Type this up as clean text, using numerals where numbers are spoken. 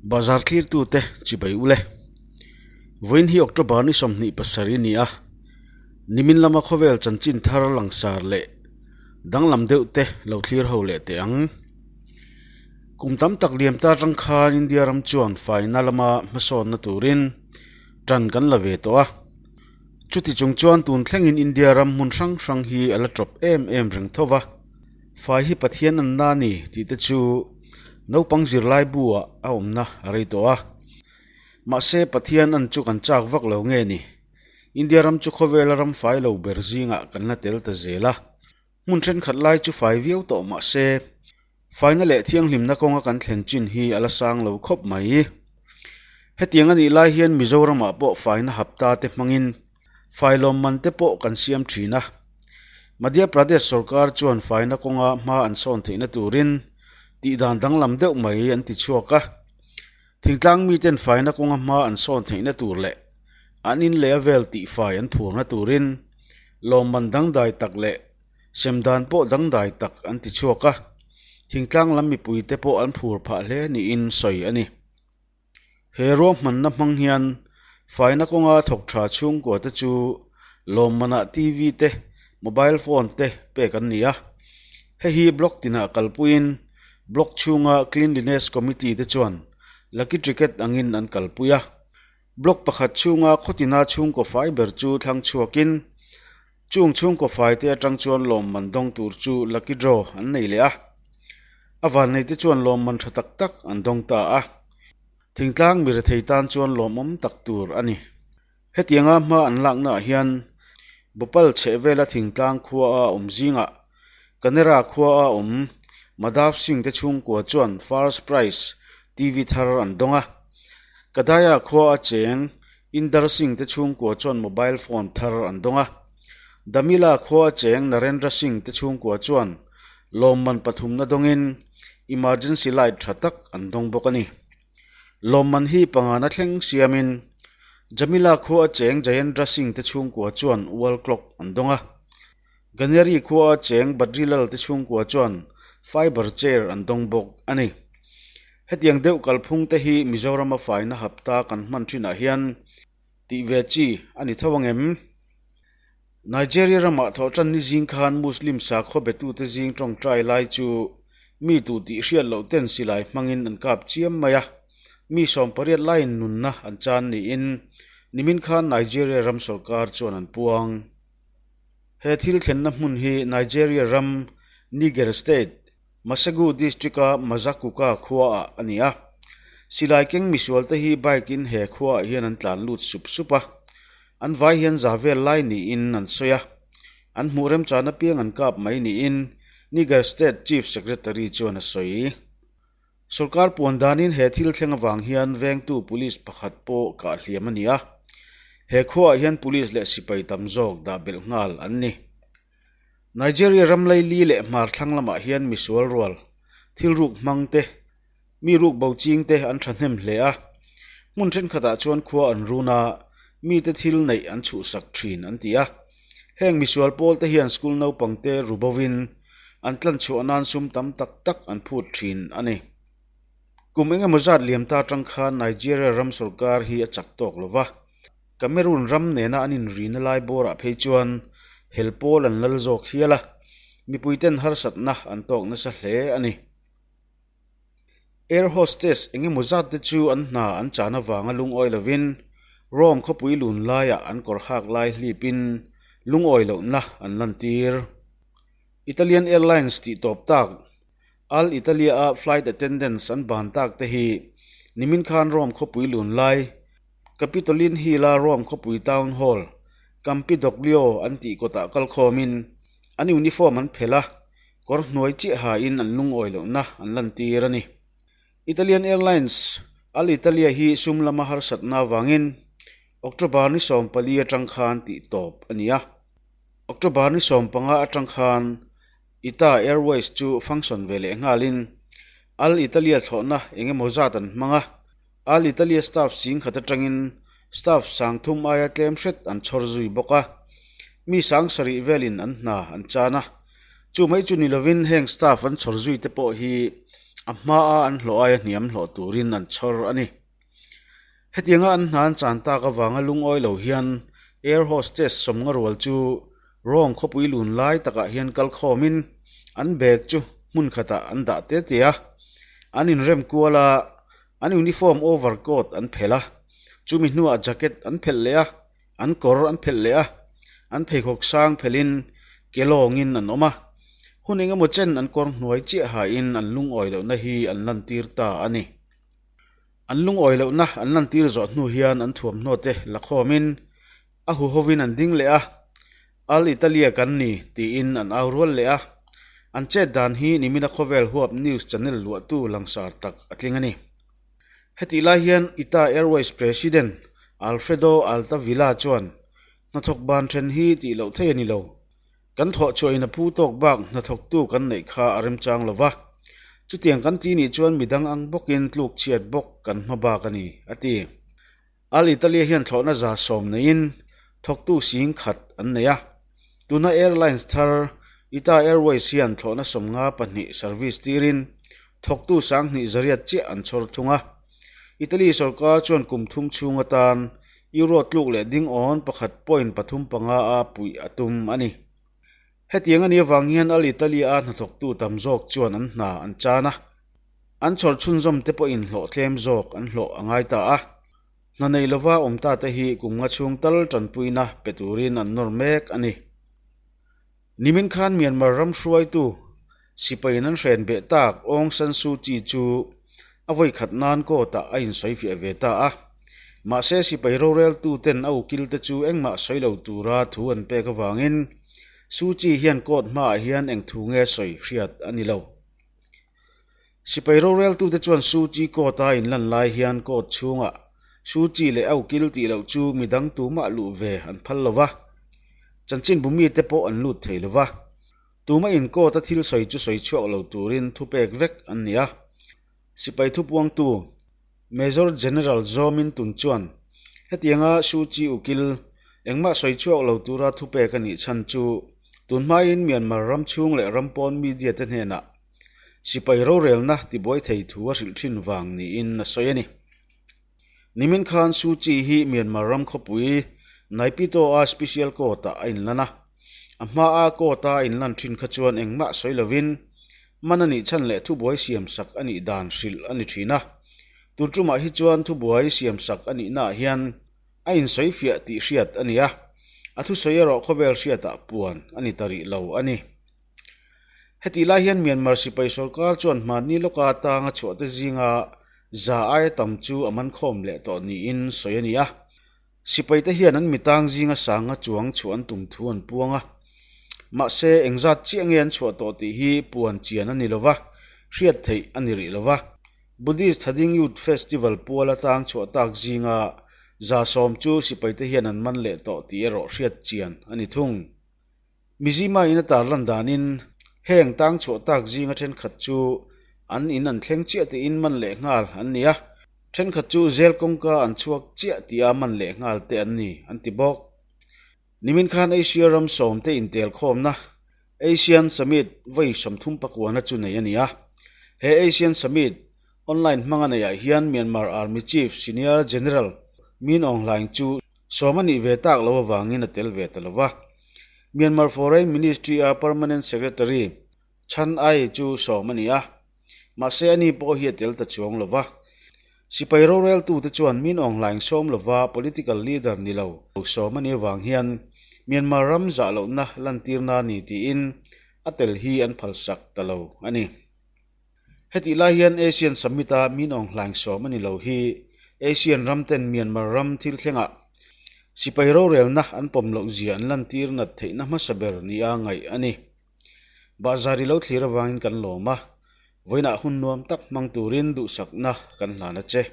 Bazar thlirtute chibai ule. Vawiin hi October ni 27 a ni a, nimin lama khawvel chanchin thar langsar leh danglam deuh te lo thlir ho leh teh ang. Kum tam tak liam ta atang khan India ram chuan faina lama hmasawnna turin tan kan la ve tawh a. Chuti chung chuan tun thlengin India ram hmun hrang hrang hi a la tawp em em reng tho va. Fai hi Pathian an na ni tih te chu naupang zirlai bu ah a awmna a rei tawh a. Mahse Pathian an chu kan chak vak lo nge ni? India ram chu khawvela ram fai lo ber zingah kan la tel ta zel a. Hmun thenkhat lai chu fai viau tawh mahse faina leh thianghlimna kawnga kan thlen chin hi a la sang lo khawp mai. Hetiang a nih lai hian Mizoramah pawh faina hapta te hmangin fai lawmman te pawh kan siam thin a. Madhya Pradesh sorkar chuan faina kawnga hma an sawn theihna turin tihdan danglam deuh mai an ti chhuak a. Thingtlang miten faina kawnga hma an sawn theihna tur leh an in leh a vel tihfai an phurna turin lawmman dangdai tak leh semdan pawh dangdai tak an ti chhuak a, thingtlang lam mipuite pawh an phur phah hle niin sawi a ni. He ruahmanna hmang hian faina kawnga thawk tha chhungkua te chu lawmmanah TV te, mobile phone te pek an ni a. Hei hi block tinah kalpuiin block chhunga Cleanliness Committee te chuan lucky ticket angin an kalpui a. Block pakhat chhunga khawtina chhungkaw fai ber chu thlang chhuakin chung chhungkaw fai te atang chuan lawmman dawng tur chu lucky draw an nei leh a. A vannei te chuan lawmman tha tak tak an dawng ta a. Thingtlang mi rethei tan chuan lawmawm tak tur a ni. Hetianga hma an laknaah hian Bhopal chhehvela thingtlang khua a awm zingah Kanera khua a awm Madhav Singh te chhungkua chuan First Prize TV thar an dawng a. Kadaya khua a cheng Indar Singh te chhungkua chuan mobile phone thar an dawng a. Damila khua a cheng Narendra Singh te chhungkua chuan lawmman pathumna dawngin emergency light tha tak an dawng bawk a ni. Lawmman hi pangana thleng siamin Jamila khua a cheng Jayendra Singh te chhungkua chuan wall clock an dawng a. Ganeri khua a cheng Badrilal te chhungkua chuan fiber chair an dawng bawk a ni. Hetiang deuh kalphung te hi Mizorama faina hapta kan hman thinah hian tih ve chi a ni tho angem? Nigeria ramah thawhtan ni zing khan Muslim sakhaw betute zing tawngtai lai chu mi tu tih hriat loh ten silai hmangin an kap chiam mai a, mi 80 laiin nunna an chan niin nimin khan Nigeria ram sorkar chuan an puang. He thil thlenna hmun hi Nigeria ram Niger State, Masegu District-a Mazakuka khuaah a ni a. Silai keng misualte hi bike-in he khuaah hian an tlan lut sup sup a. An vai hian za vel lai niin an sawi a, an hmuh remchan apiang an kap mai niin Niger State Chief Secretary chuan a sawi. Sorkar puan danin he thil thleng avang hian vengtu police pakhat pawh kah hliam a ni a, he khuaah hian police leh sipai tam zawk dah belh nghal an ni. Nigeria ram laili leh hmar thlang lamah hian misual rual, thil ruk hmang te, Mi ruk bo ching te an thahnem hle a, hmun thenkhatah chuan khua an run a, mite thil neih an chhuhsak thin an ti a. Heng misual pawl te hian school naupang te ru bovin an tlanchhuah nan sum tam tak tak an phut thin a ni. Kum eng emaw zat liam ta atang khan Nigeria ram sorkar hi a chak tawk lo va, Cameroon ram nena an inrina lai bawrah phei chuan hel pawl an lal zawk hial a, mipuiten harsatna an tawk nasa hle a ni. Air hostess eng emaw zat te chu an hna an chan avanga lungawi lovin Rome khawpui lun laiah an kawr hak lai hlipin lungawi lohna an lantir. Italian Airlines tih tawp tak Al Italia-a flight attendants an ban tak te hi nimin khan Rome khawpui lun lai Capitoline Hill-a Rome khawpui town hall Campidoglio an tih kawtah kalkhawmin an uniform an phelh a, Kawr hnuai chiah hain an lungawi lohna an lantir a ni. Italian Airlines, Alitalia hi sum lama harsatna avangin October ni 14 atang khan tih tawp a ni a. October ni 15 atang khan Ita Airways chu function ve leh nghalin Alitalia thlawhna eng emaw zat an hmang a. Alitalia staff sing khat atangin staff sangthum aia tlem hret an chhawr zui bawk a. Mi sang sarih velin an hna an chan a. Chu mai chu ni lovin heng staff an chhawr zui te pawh hi A hmaa an hlawh aia hniam hlawh turin an chhawr a ni. Hetianga an hna an chan tak avanga lungawi lo hian air hostess sawmnga rual chu Rome khawpui lun lai takah hian kal khawmin an bag chu hmun khatah an dah te te a, an inrem kual a, an uniform overcoat an phelh a, chumi hnuah jacket an phelh leh a, an kawr an phelh leh a, an pheikhawk sang phelhin ke lawngin an awm a, hun eng emaw chen an kawr hnuai chiah hain an lungawi lohna hi an lantir ta a ni. An lungawi lohna an lantir zawh hnu hian an thuamhnaw te la khawmin a huhovin an ding leh a, Al Italia kan ni tiin an au rual leh a, an chet dan hi nimina khawvel huap news channel luahtu langsar tak a tling a ni. Hetih lai hian Ita Airways President Alfredo Altavilla chuan hnathawk ban then hi tih loh thei a ni lo. Kan thawh chhuahin a phu tawk bak hnathawktu kan neih kha a remchang lo va, chutiang kan ti nih chuan midang ang bawkin tluk chhiat bawk kan hma bak a ni, a ti. Al Italia hian thlawhna 70 neiin thawktu sing khat an nei a. Tuna airlines thar Ita Airways hian thlawhna 52 service tirin thawktu 2800 chiah an chhawr thung a. Italy sorkar chuan kum thum chhung atan Euro tluk leh ding awn pakhat point pathum panga a puih a tum a ni. Hetiang a nih avang hian Al Italia a hnathawktu tam zawk chuan an hna an chan a. An chhawr chhunzawm te pawhin hlawh tlem zawk an hlawh a ngai ta a. Hna nei lova awm ta te hi kum nga chhung tal tanpuina pe turin an nawr mek a ni. Nimin khan Myanmar ram hruaitu sipaiin an hren beh tak Aung San Suu Kyi chu a vawi khat nan court ah a insawifiah ve ta a. Mahse sipai roreltu ten a ukil te chu engmah sawi lo tura thu an pek avangin Suu Kyi hian court hmaah hian eng thu nge sawi hriat a ni lo. Sipai roreltute chuan Suu Kyi court a inlan lai hian court chhungah Suu Kyi leh a ukil tih loh chu midang tumah luh ve an phal lo va, chanchinbu mite pawh an lut thei lo va. Tumah in court a thil sawi chu sawi chhuak lo turin thupek vek an ni a. Sipai thupuangtu Major General Zaw Min Tun chuan hetianga Suu Kyi ukil engmah sawi chhuak lo tura thupek a nih chhan chu tunhmain Myanmar ram chhung leh ram pawn media te hnenah Sipai rorelna tibuai thei thu a hrilh thin vang niin a sawi a ni. Nimin khan Suu Kyi hi Myanmar ram khawpui Naypyidaw-a Special Court-ah a inlan a. A hmaa court-a a inlan thin kha chuan engmah sawi lovin man a nih chhan leh thubuai siamsak a nih dan hrilh a ni thin a. Tun tumah hi chuan thubuai siamsak a nihnaah hian a insawifiah tih hriat a ni a, a thusawi erawh khawvel hriatah puan a ni ta rih lo a ni. Hetih lai hian Myanmar sipai sorkar chuan hmanni lawka tanga chhuahte zinga za aia tam chu a man khawm leh tawh niin sawi a ni a. Sipaite hian an mitang zinga sanga chuang chhuah an tum thu an puang a. Mahse, engzat chiah nge an chhuah tawh tih hi puan chian a ni lo va, hriat theih a ni rih lo va. Buddhist Thading Youth Festival puala tang chhuah tak zinga 70 chu sipaite hian an man leh tawh tih erawh hriat chian a ni thung. Mizima in a tarlan danin heng tang chhuah tak zinga thenkhat chu an in an thleng chiah tiin man leh nghal an ni a, thenkhat chu zel kawngka an chhuak chiah tia man leh nghal te an ni an ti bawk. Nimin khan Asia ram sawmte intel khawmna Asian Summit vawi 39 na chu nei a ni a, he Asian Summit online hmanga neihah hian Myanmar Army Chief Senior General Min Aung Hlaing chu Sawm a nih ve tak lo avangin a tel ve ta lo va. Myanmar Foreign Ministry-a Permanent Secretary Chan Ai chu sawm a ni a, mahse ani pawh hi a tel ta chuang lo va. Sipai roreltute chuan Min Aung Hlaing sawm lova political leader ni lo sawm a nih avang hian Myanmar ram zah lohna lantirna a ni tiin a tel hi an phalsak ta lo a ni. Hetih lai hian Asian Summit-a Min Aung Hlaing sawm a ni lo hi Asian ram ten Myanmar ram thil thlengah sipai rorelna an pawm loh zia an lantir nat theihna hmasa ber nia ngaih a ni. Bahzar i lo thlir avangin kan lawm a, vawiinah hun nuam tak hmang turin duhsakna kan hlan a che.